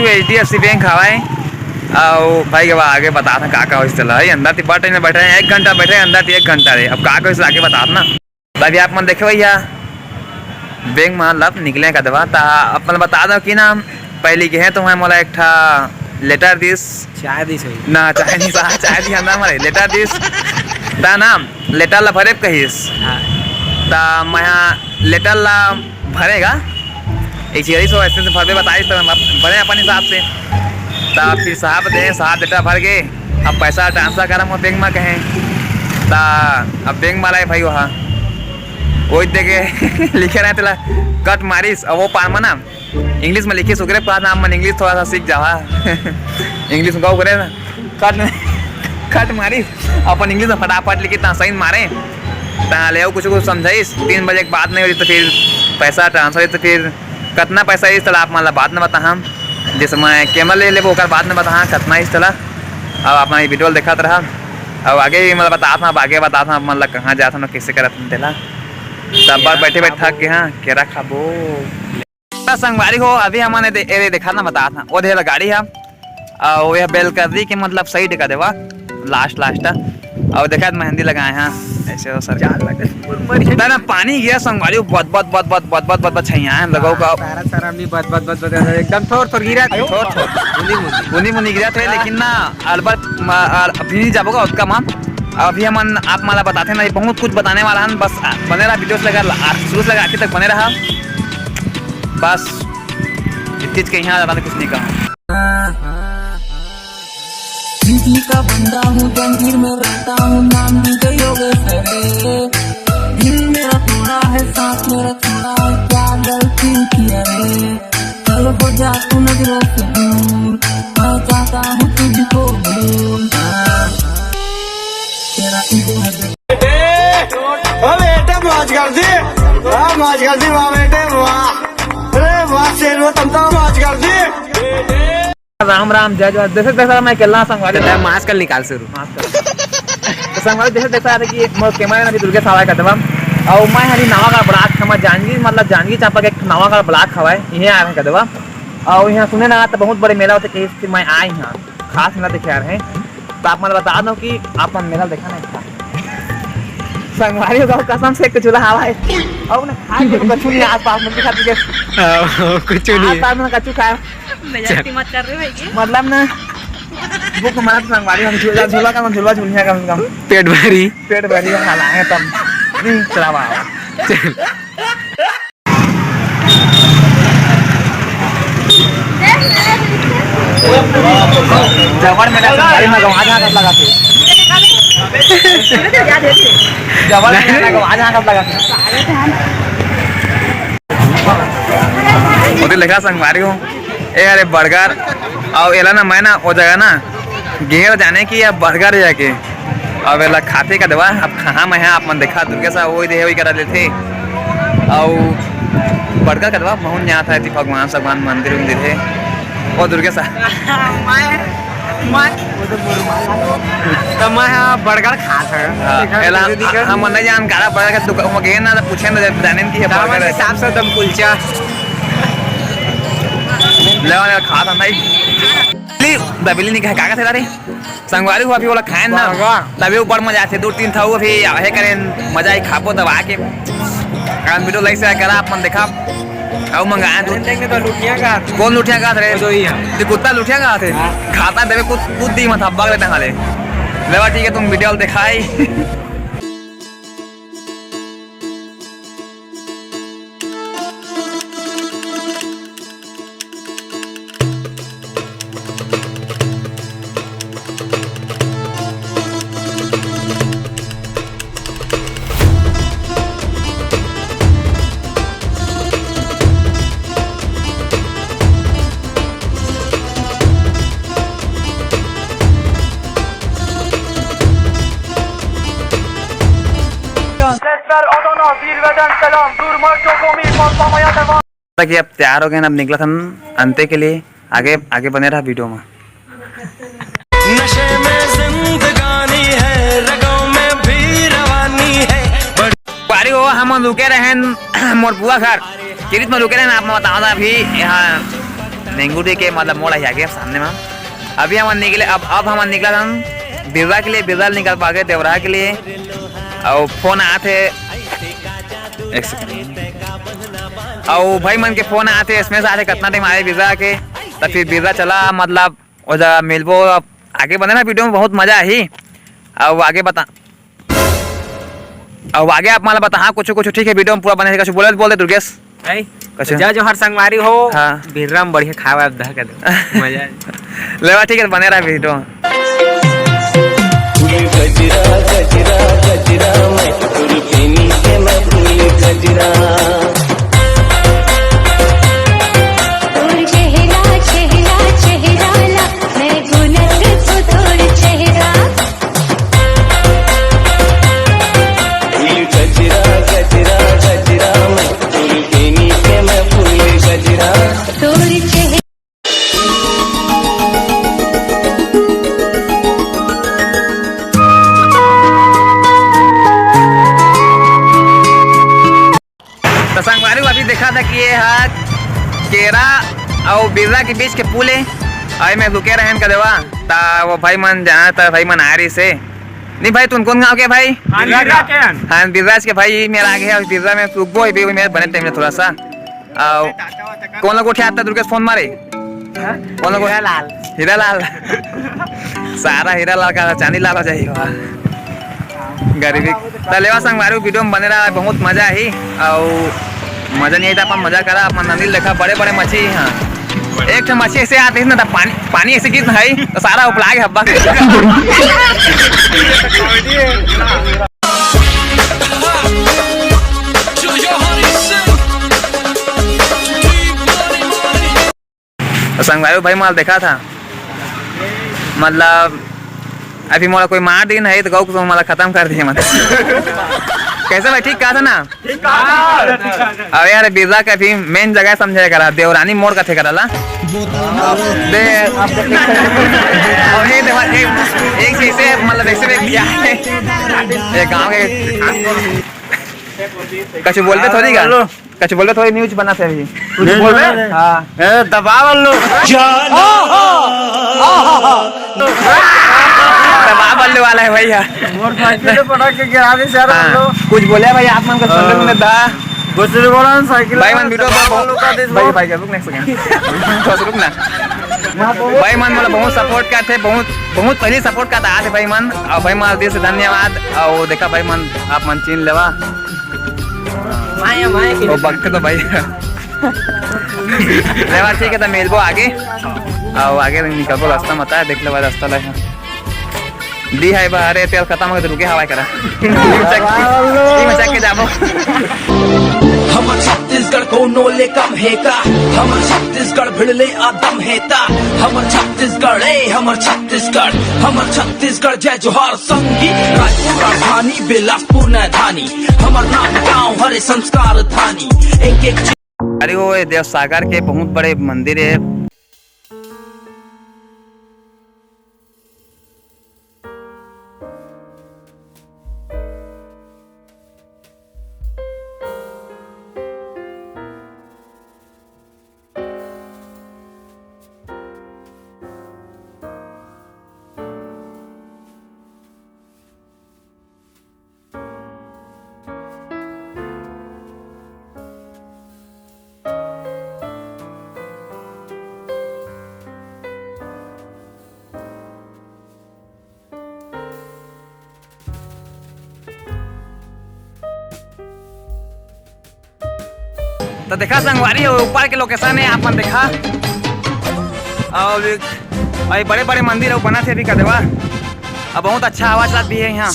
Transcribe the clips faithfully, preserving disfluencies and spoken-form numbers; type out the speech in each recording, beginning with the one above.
H D F C bank हवय। अउ भाई, अब आगे बतात हँव का का होइस तेला। भाई, अंदर ती बड़ time ले बैठे रहेन, एक घंटा बैठे रहेन अंदर ती, एक घंटा रे। अब का का होइस आगे बतात हँव ना। त अभी आप मन देखे भैया, बैंक म मतलब निकले का दवा, त अपन बता दो कि ना, पहली गे हे तो मैं मोला एक ठा लेटर दिस। चाय दिस होही। ना, चाय नहीं सा, चाय दिस ना मोला, लेटर दिस। त ना, लेटर ला भरे कहिस। हाँ। त मैं हा लेटर ला भरे गा। एक चीज सो ऐसे से भरबे बताइस, त मैं भरे अपन हिसाब से। त फिर साहब दे, साहब लेटर भर गे। अब पैसा ट्रांसफर करम बैंक म कहे। त अब बैंक वाला हे भाई, वहाँ वही देखे लिखे रहे तेला कट मारिस। अब वो पार म ना इंग्लिश में लिखिस, ओकरे पास ना, मन इंग्लिश थोड़ा सा सीख जावा। इंग्लिश में कहो करे ना, कट, कट मारिस, अपन इंग्लिश में फटाफट लिखिस, ता साइन मारे, ता ले कुछ कुछ समझाइस। तीन बजे के बाद नहीं होई तो फिर पैसा ट्रांसफर होई तो फिर कतना पैसा होइस तेला आप मन ला बाद में बताहम। जैसे मैं कैमरा ले लेबो, ओकर बाद में बताहम कतना होइस तेला। अब आप मन ये वीडियो ल देखत रहा, अब आगे भी मतलब बतात हँव, अब आगे बतात हँव आप मन ला कहाँ जात हन, कैसे करत हन तेला। तब बर बैठे बैठे थक गे हाँ, केरा खाबो। त संगवारी हो, अभी हमन एदे, एदे देखा ना बतात हँव, ओ देख ला गाड़ी ह, अउ ये बेलकरी के मतलब साइड का देवा, लास्ट, लास्ट ह। अउ देखा मेहंदी लगाए हैं, ऐसे हो सर। जान लगे, पूरा मर गया। ना, ना, पानी गिरा संगवारी, बत, बत, बत, बत, बत, बत, बत, बत, छैया है, लगो का। सारा, सारा नहीं, बत, बत, बत, बत, एकदम थोर, थोर गिरा। थोर, थोर। बूंदी, बूंदी। बूंदी, बूंदी गिरा थे, हाँ। लेकिन ना, अलबत, म-, अ-, अभी नहीं जाबो का, उसका मन। अभी हमन आप मन ला बताते ना, ये बहुत कुछ बताने वाला है, बस, आ, बने रहा वीडियो से लेकर ला-, आ, शुरू से लेकर आखिर तक बने रहा। बस, इतनी चीज कहीं यहाँ ज्यादा कुछ नहीं कहा। दिल्ली का बंदा हूँ, जंजीर में रहता हूँ, नाम भी गई हो गए सरे। दिल मेरा थोड़ा है, सांस मेरा थोड़ा है, क्या गलती किया रे? कल हो जा तू नजरों से दूर, मैं चाहता हूँ तुझको भूल। तेरा ईगो है। ओ बेटे, मौज कर दी, वाह, मौज कर दी, वाह बेटे, वाह। अरे वाह, शेर, वो तुम तो मौज कर दी। राम राम, जय जवान। जैसे तैसा मैं अकेला संगवारी। तेरा मास्क निकाल शुरू। मास्क कर। तो संगवारी, जैसे तैसा है कि मोर कैमरा में अभी दुर्गेश आवा कर देवा। अउ मैं हरी नवागढ़ ब्लॉक, हमर जांजगीर, मतलब जांजगीर चांपा के एक नवागढ़ ब्लॉक हवय, इहे आए हन कर देवा। अउ यहाँ सुने ना, तो बहुत बड़े मेला होथे, कहिस कि मैं आए यहाँ, खास मेला देखे आ रहे हैं। तो आप मन बता दो कि आप मन मेला देखा नहीं था। संगवारी हो, कसम से कुछ हवा है। अउ ना खाए के कुछ नहीं आसपास में दिखा दीजिए। हाँ, कुछ नहीं। आसपास में कछु खाए। मजाक मत कर रहे भाई जी। मतलब ना, भूख मारा तो संगवारी, हम झूला, झूला का, हम झूला झूलिया कम से कम। पेट भरी। पेट भरी खा लाए तब। नहीं, चला बाबा। चल। जबर में ना, गाड़ी में गवा जहाँ कब लगा थे। जबर में ना, गवा जहाँ कब लगा थे। ओदे लेखा संगवारी हो। ए, अरे बर्गर। अउ एला ना, मैं ना, ओ जगह ना, गेर जाने की या बर्गर जाके। अब एला खाथे का देवा, अब कहाँ में है, आप मन देखा, दुर्गेश वही दे, वही करा लेथे। अउ बड़का का देवा, महूँ जात है, भगवान सगवान मंदिर उंदिर है। ओ दुर्गेश। मैं, मैं, तो मैं हाँ बर्गर खात है। हाँ, एला, हम नहीं जान, काला बर्गर का दुकान में गए ना, तो पूछे ना, जाने की है बर्गर है। हिसाब से दम कुलचा। ले, ले, खा था भाई। दबेली नहीं कहा, का का थे रे? संगवारी हो, अभी ओला खाएन ना, बर्गर। तभी ऊपर मजा आथे। दो तीन था वो, अभी हे करें, मजा ही खाबो तब आके। कारण वीडियो लाइक से करा, आप मन देखा। अउ मंगाए दो। देख तो लुटिया का। कौन लुटिया का रे? दो ही है। ते कुत्ता लुटिया का थे? हाँ। खाता देवे कुछ, कुछ दी मत, भाग लेते हाले। लेवा ठीक है, तुम वीडियो दिखाई। Sesler Adana, zirveden selam. Durma çok komik, patlamaya devam. कि अब तैयार हो गए ना, अब निकला था अंते के लिए। आगे, आगे बने रहा वीडियो में। नशे में जिंदगानी है, रगों में भी रवानी है। बारी हो, हम रुके रहे मोर बुआ घर, किरित में रुके रहे। आप मैं बताओ था अभी यहाँ नेंगुरी के मतलब मोड़ आही आगे सामने में। अभी हमन निकले, अब, अब हमन निकलत हन बिर्रा के लिए, बिर्रा ले निकल पागे देवरा के लिए। अउ फोन आत हे, एक सेकंड। अउ भाई मन के फोन आत हे, एसएमएस आत हे, कतना टाइम आए बिर्रा के, त फिर बिर्रा चला, मतलब, ओ जगह मिलबो। अब आगे बने रहा वीडियो में, बहुत मजा आही। अउ आगे बता, अउ आगे आप मन ला बता, हाँ, कुछ, कुछ ठीक है, वीडियो में पूरा बने रहे, कुछ बोले, बोल दे दुर्गेश। नहीं, कइसे? जय जोहार संगवारी हो। हाँ। बिर्रा में बढ़िया खावा अब दह के दे। मजा आ जाए। लेवा, ठीक है, बने रहा वीडियो। फूल गजरा, गजरा, गजरा, मैं फूल पीनी के मैं फूल गजरा। तोर चेहरा, चेहरा, चेहरा ला, मैं गुनत तो तोर चेहरा। फूल गजरा, गजरा, गजरा, मैं फूल पीनी के मैं फूल गजरा। तोर चेहरा। त संगवारी हो, अभी देखा था कि ये हा केरा अउ बिर्रा के बीच के पुल हे। अउ एमे रुके रहेन कदेवा, त वो भाई मन जाना, त भाई मन आ रही से। नहीं भाई, तुम कौन गाँव के भाई? हाँ, बिर्रा के हन। हाँ, बिर्राज के भाई मेरा आगे है, अउ बिर्रा में रुकबो ही भी मेरे बने टाइम में थोड़ा सा। अउ कौन लोग उठे आता दुर्गेश फोन मारे? हाँ? कौन लोग? हीरा लाल। हीरा लाल। सारा हीरा लाल का चांदी लाल हो जाही। गरीबी। त लेवा संगवारी हो, वीडियो में बने रहा, बहुत मजा आही। अउ मजा नहीं आई त अपन मजा करा, अपन नंदिल देखा, बड़े बड़े मछली। हाँ, एक ठो मछली ऐसे आते हैं ना, त पानी, पानी ऐसे गिरत है, त सारा उपला के हब्बा। संगवारी हो, भाई मोला देखा था, मतलब अभी मोला कोई मार दिन है तो गौ को मोला खत्म कर दिए, मतलब। कैसे भाई, ठीक कहा था ना? ठीक कहा था। अब यार, बिर्रा का भी मेन जगह समझे करा, देवरानी मोड़ का थे करा ला। दे, अब ये देखो, एक, एक चीज से, मतलब, ऐसे में किया है। ये गाँव के कछु बोलबे थोड़ी का? बोलो। कछु बोलबे थोड़ी, न्यूज बना थे अभी। कुछ नहीं, बोलबे? नहीं, नहीं। हाँ। ए, दबा बल्लू। दबा बल्लू वाला है भैया। मोटरसाइकिल से पटक के गिरा दे सर, हाँ। बल्लू। कुछ बोले भाई, आप मन का सुन लेने दा। कुछ नहीं बोला, साइकिल भाई मन वीडियो दबा पर बल्लू का देश भाई, भाई, रुक ना एक सेकंड। थोड़ा सा रुक ना। भाई मन मोला बहुत सपोर्ट करथे, बहुत, बहुत पहले सपोर्ट करत आथे भाई मन। अउ भाई मन दिल से धन्यवाद। अउ देखा भाई मन, आप मन चिन लेवा। माया, माया के वो बकथे तो भाई। लेवा, ठीक है, त मिलबो आगे। अउ आगे निकलबो, रास्ता मता है, देख लेवा रास्ता ला। दी है बा, अरे, तेल खत्म हो गया तो रुके हवा करा। टीम चेक, टीम चेक के जाबो। हमर छत्तीसगढ़ कोनो ले कम हे का? हमर छत्तीसगढ़ भिड़ले आदम हे ता। हमर छत्तीसगढ़, ए, हमर छत्तीसगढ़, हमर छत्तीसगढ़, जय जोहार संगी। रायपुर राजधानी, बिलासपुर नैधानी, हमर नाम गाँव हरे संस्कार धानी। एक एक अरे, वो ये देवसागर के बहुत बड़े मंदिर है। त देखा संगवारी हो, ऊपर के लोकेशन है, आप मन देखा। अउ एक, अउ ये बड़े-बड़े मंदिर अउ बनत हे अभी का देवा। अउ बहुत अच्छा हवा चलत भी है यहाँ।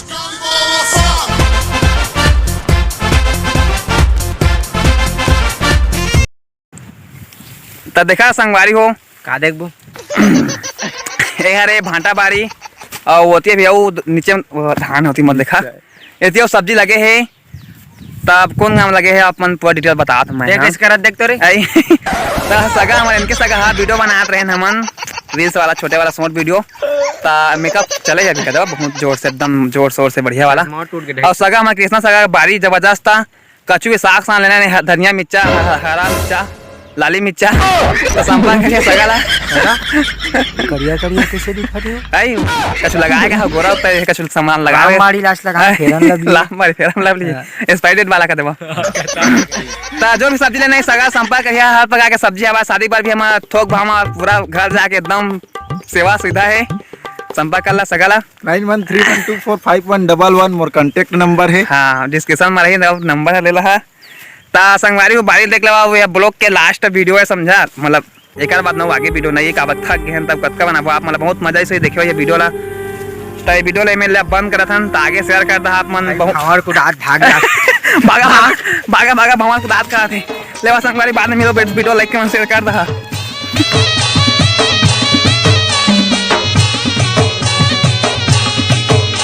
त देखा संगवारी हो। का देखबो? ए हरे भांटा बारी, अउ ओती भी अउ नीचे में वो धान होती मत देखा। एती अउ सब्जी लगे हे। तब कौन गाँव लगे हे, आप मन पूरा डिटेल बतात मैं, देख, हाँ? इस करत देख तो रे। आई। त सगा हमन इनके सगा, हाँ, वीडियो बनात रहेन हमन, रील्स वाला, छोटे वाला शॉर्ट वीडियो। त मेकअप चले जाबे कदवा, बहुत जोर से, एकदम जोर शोर से, बढ़िया वाला। मार टूट के ढेर। अउ सगा हमर कृष्णा सगा बारी जबरदस्त था। कचू के साग सान लेना ने, ह-, धनिया मिर्चा, ह-, ह-, हरा मिर्चा, लाली मिर्चा। त संपर्क करिहा सगा ला। करिया करिया कइसे दिखत हे? आई, कछु लगाए का हो, गोरा होता है, कछु सामान लगाए। लाल मारी लास लगा, फेरन लवली। लाल मारी फेरन लवली। हाँ। Expired date वाला का देबो। त जो भी सब्जी लेना हे, सगा संपर्क करिहा, हर प्रकार के सब्जी हवा, शादी बर भी हमार थोक भाव में पूरा घर जाके एकदम सेवा सुविधा हे। संपर्क कर ला सगा ला। Nine one three one two four five one double one मोर contact number हे। हाँ, description में रही, अब number हे, ले ला हा। त संगवारी हो, बारी देख लेवा, वो ये vlog के last video हे, समझा? मतलब, एकर बाद न आगे video नहीं, काबर थक गए हैं, तब कतका बनाबो आप, मतलब, बहुत मजा से देखियो ये video ला। त ये video ला मैं ले बंद करत हन, त आगे share कर दा आप मन, भाई, बहुत भंवर कुदात भाग जा। भागा, भागा, भागा, भागा, भंवर कुदात करत हे। लेवा संगवारी, बाद में मिलो, video like, comment, share कर दा।